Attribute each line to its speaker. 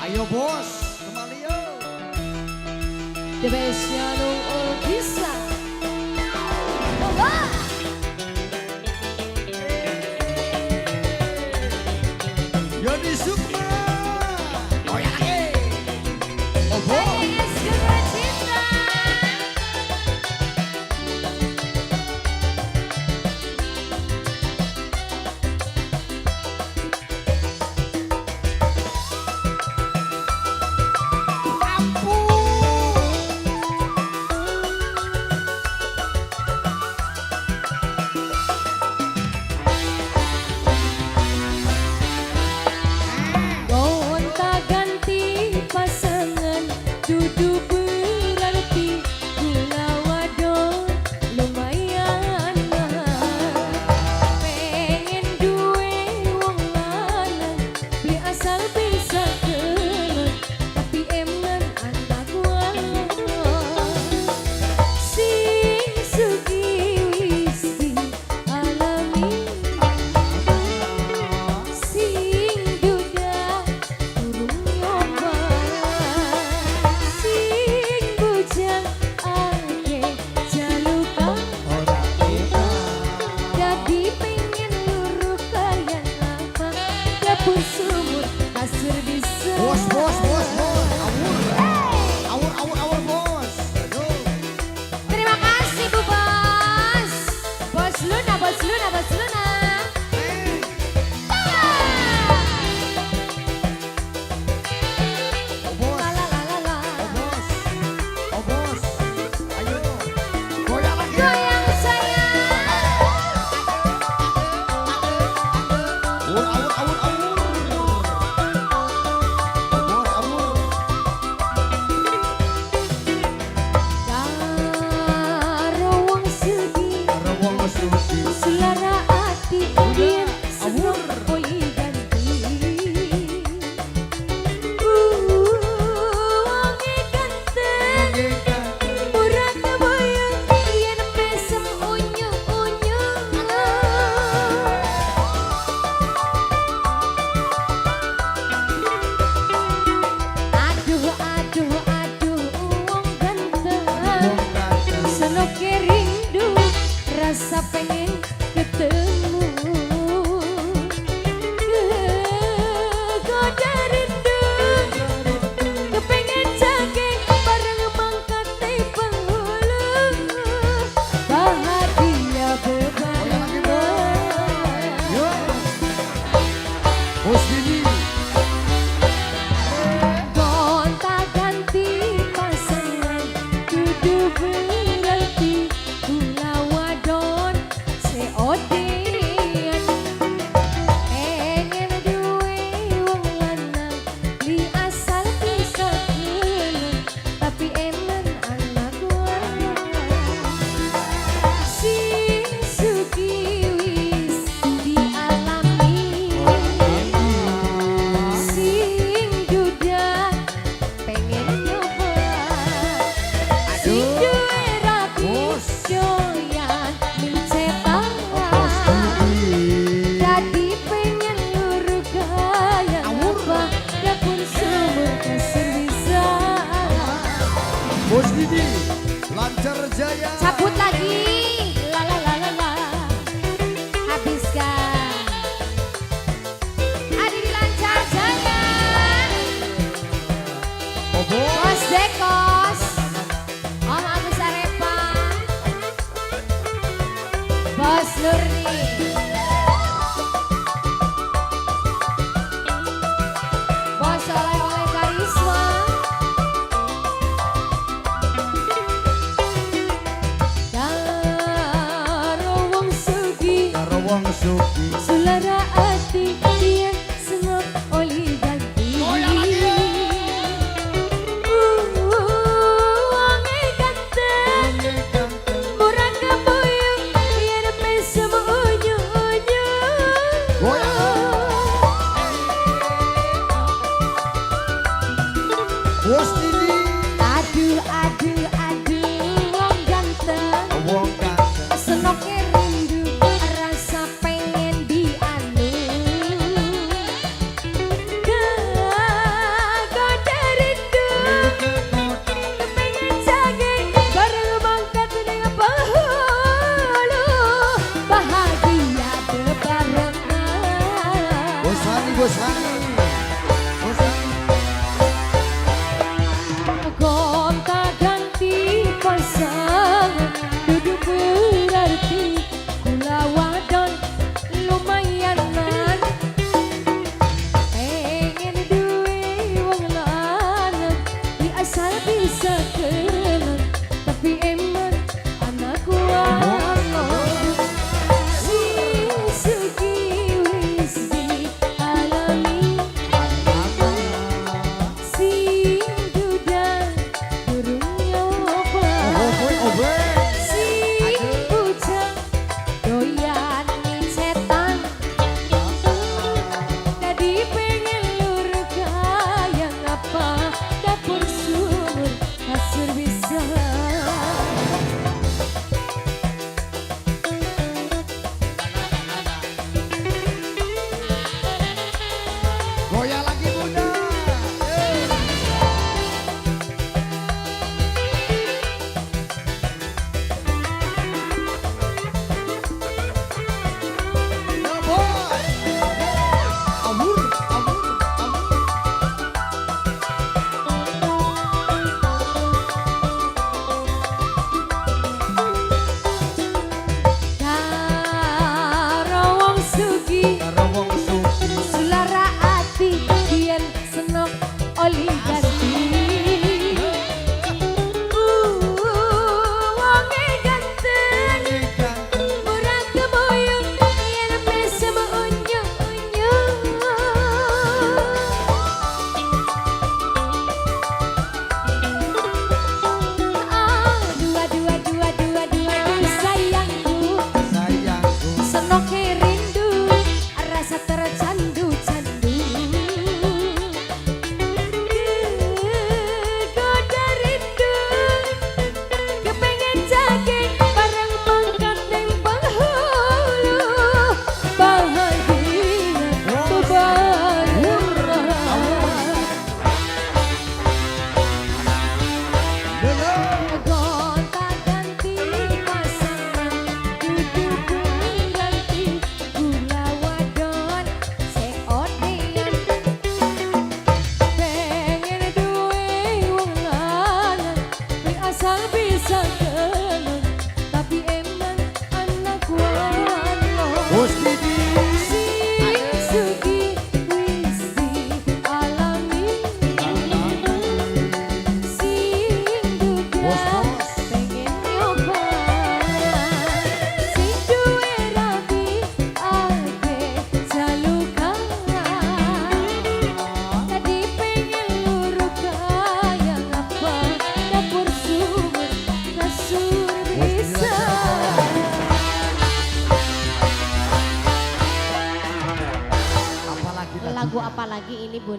Speaker 1: Ayo bos, kembali yo.
Speaker 2: The best Nung Bisa. Monggo.
Speaker 1: Yoni Sukma. Goyang lagi. Oh bos.
Speaker 2: Cinta. Gonta-ganti pasangan dudu berarti gula wadon lumayan mahal. Pengen duwe wong lanang beli asal bisa kenal, tapi eman anak wadon sing sugih wis dialami, sing duda durung nyoba, sing bujang akeh jalukan,
Speaker 1: Ora enak.
Speaker 2: Dadi pengen luru kaya apa, dapur sumur kasur bisa.
Speaker 1: Bos, bos, bos, bos. Awur. Awur, awur, awur, bos. Aduh.
Speaker 2: Terima kasih, Bu Bos. Bos Luna, Bos Luna, Bos Luna.
Speaker 1: Eh. Oh bos.
Speaker 2: La la la la la.
Speaker 1: Oh bos. Oh bos. Ayo. Goyang lagi.
Speaker 2: Goyang, sayang.
Speaker 1: Awur, awur, awur, awur. Oh bos, awur.
Speaker 2: Karo wong sugih
Speaker 1: Karo wong sugih.
Speaker 2: Sulara ati yen
Speaker 1: Awur.
Speaker 2: seneng oli ganti. Wonge ganteng, murah kebayang yen mesem unyu-unyu. Aduh, aduh, aduh, wong ganteng.
Speaker 1: Wong ganteng.
Speaker 2: Senoke rindu, rasa pengen ketemu. Kegoda rindu, kepengen jage bareng mangkat penghulu. Bahagia
Speaker 1: Goyang lagi,
Speaker 2: bebarengan.
Speaker 1: Bos. Yo. Bos Didi.
Speaker 2: Gonta-ganti pasangan dudu berarti kula wadon COD-an. Pengen duwe wong lanang li asal bisa kenal, tapi eman anak wadon sing sugih wis dialami, sing duda pengen nyoba, sing duwe rabi
Speaker 1: Bos.
Speaker 2: Doyan mincetan.
Speaker 1: Bos Didi.
Speaker 2: Dadi pengen luru kaya
Speaker 1: Awur.
Speaker 2: Apa, dapur sumur kasur bisa.
Speaker 1: Bos Didi. Lancar Jaya.
Speaker 2: Cabut lagi, la la la la la, habiskan. Adi di Lancar Jaya.
Speaker 1: Oh bos.
Speaker 2: Bos Dekos, Om Agus Arepa, Bos Nurni, Bos Oleh Oleh Karisma, karo wong sugih
Speaker 1: Karo wong sugih.
Speaker 2: Sulara ati yen senok oli ganti.
Speaker 1: Goyang lagi.
Speaker 2: Wonge ganteng, murah kebuyung yen mesem unyu-unyu.
Speaker 1: Goyang. Bos Didi.
Speaker 2: Aduh, aduh, aduh, wong ganteng.
Speaker 1: Wong ganteng.
Speaker 2: Senoke rindu, rasa pengen dianu. Apalagi ini Bunda.